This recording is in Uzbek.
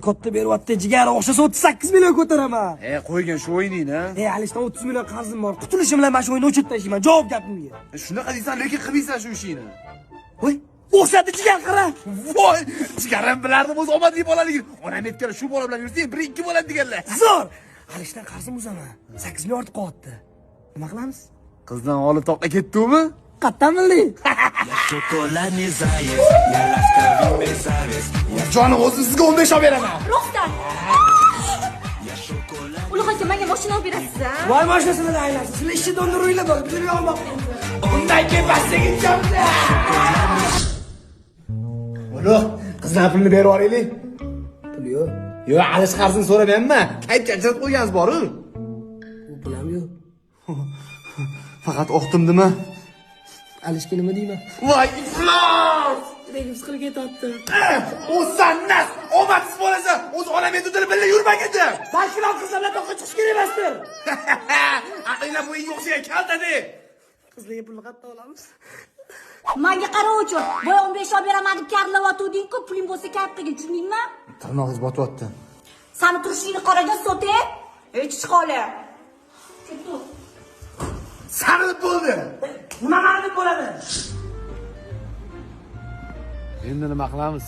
Katta beryapti, jigar, o'xshasa 38 million ko'taraman. E, qo'ygan shu o'yiningni. E, Alishdan 30 million qarzim bor. Qutulishim bilan mana shu o'yinni o'chirib tashlayman. Javob gapimga. Shunaqa deysan, lekin qilmaysan shu ishingni. Voy, o'xshadi jigar, qara. Voy, jigarim, bilardim o'zi omadli bolaligini. Onam aytganlar, shu bola bilan yursang, bir ikki bo'ladi deganlar. Zo'r. Alishdan qarzim uzaman. 8 million ortib qolyapti. Nima qilamiz? Qizdan olib toqqa ketdimi? Qattan bilding? Шоколадный заяц, я ласковый мерзавец. Jonim, o'zim sizga 15 olib beraman. Rostdan. Ulug' aka, menga mashina olib berasiz, a? Voy, mashinasini aylansin. Sizlar ishni do'ndiringlar bo'ldi. Bizlar olmoqchi. Undan keyin pastga chiqamiz. Ulug', qizlar pulni berib yuboraylik. Pul yo'q. Yo'q, Alish qarzini so'ramayapman. Kaytga ajratib qo'ygansiz bor-u. U pulam yo'q. Faqat o'qtimdimi? Alishga nima deyman? Voy, iflos! Yuragim siqilib ketyapti. O'sannas, omadsiz bo'lasan. O'zi onam aytuvdilar, birga yurmagin. Balki qizlar bilan toqqa chiqish kerak emasdir. Aqlinglar bo'yingga o'xshagan kaltadi. Qizlarga pulni qayerdan olamiz? Menga qara uchun. Boya 15 olib beraman deb karlayotganding-ku, puling bo'lsa kayf qilgin, tushundingmi? Tirnog'ingiz botyapti. Sani turishingni qaragan sote. Ey, chichqoli. Ketdi. Sarilib bo'ldi. Nima ma'ni bo'ladi? Endi nima qilamiz?